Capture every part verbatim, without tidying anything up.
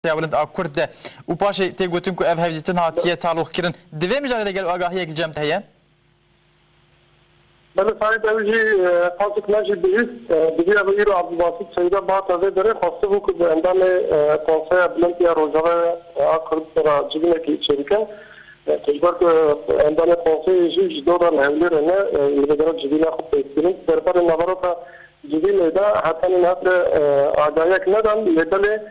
Konseya Bilind a Kurd de û paşê tê gotin ku ev hevdîtin hatiye taloqkirin. Di vê mijarê de gelo agahiyek li cem te heye? Belê Saîd, ew jî, e, qasik me jî bihîst, e, divê ev îro Abdulbasit Seyda bihata vê derê, xwestibû ku bi endamê, e, Konseya Bilind ya Rojavayê, e, a Kurd re civînekî çêbikin. E, ji ber ku endamê Konseyê jî ji dor re li Hewlêrê ne, e, li vê derê civîna xwe pêk kirin. Serberê naveroka civînê de hetanî niha, e, agahiyek nedan, lê belê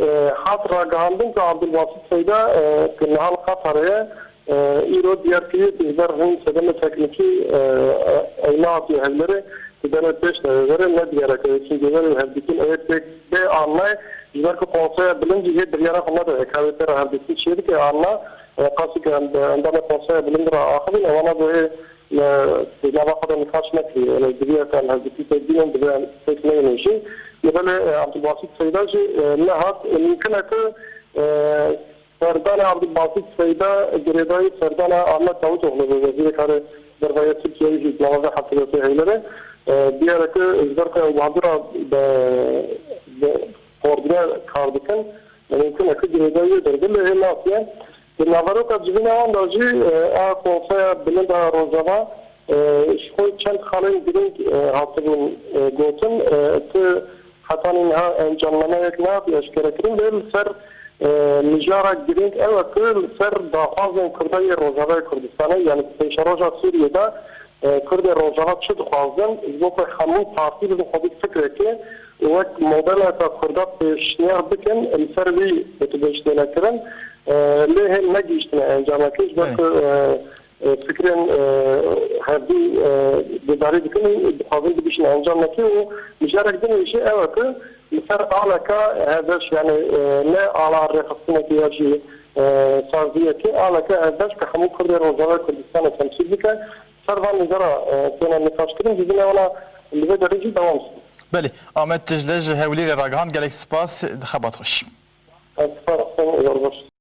e, hat ragihandin ku Abdulbasit Seyda, e, ku niha li Qatarê ye, e, îro diyar kiriye ku ji ber hin sedemê teknîkî, e, e, ew nehatiye Hewlêrê, ku derê pêş de were ne diyar e ku çi diyar e hevdîtin ê pêk bê an nayê, ji ber ku Konseya Bilind jî hê biryara xwe nede, ka wê tê re hevdîtin çêbike an na, e, qasî ku em-, endamê Konseya Bilind re axivîn, ewana go hê, e, di nava xwe de nîqaş nekiriye. Yanî divê ku em hevdîtî pêk bînin, divê em pêk neynin jî. Lê belê, e, Abdulbasit Seyda jî, e, nehat. E, mumkin e ku, e, serdana Abdulbasit Seyda girêdayî serdana Ahmet Davutoğlu be, Wezîrê Karê Derve yê Tirkiyeyê jî di nava vê heftê de tê Hewlêrê. E, diyar e ku ji ber ku ew bahdira bi, bi koordîne kar dikin, mumkin e ku girêdayî wê derbe, lê hê natiye. Di naveroka civîna wan de jî, e, a Konseya Bilind a Rojava, e, ji xwe çend xalên girîng, e, hatibûn, e, gotin. E, ti hetanî niha encamnameyek nehat eşkerekirin, lê li ser, e, mijara girîng ew e ku li ser daxwazên Kurda yê Rojavayê Kurdistanê, yanî pêşeroja Sûriyê de, e, Kurdê Rojava çi dixwazin, ji bo ku hemû partî bibin xwedî fikrekê û wek modeleka Kurda pêşniyar bikin, li ser wî dibêjtêne kirin. E, lê hê negihîştine encamekê, ji ber ku, e, e, fikrên, e, hevdî, e, guhdarî dikin û dixwazin bigihîşin encamekê û mijarek din jî ew e ku li ser aleka hevbeş, yanî, e, ne ala rêxistinekê ya jî, e, saziyekê, aleka hevbeş ku hemû Kurdê Rojavayê Kurdistanê temsîl bike, ser van mijara, e, têne nîqaşkirin, civîna wana li vê derê jî dewam dikin. Belê, Ahmet Dicle ji Hewlêrê ragihand, gelek spas, xebat xweş. Ez spas dikim, êvar baş.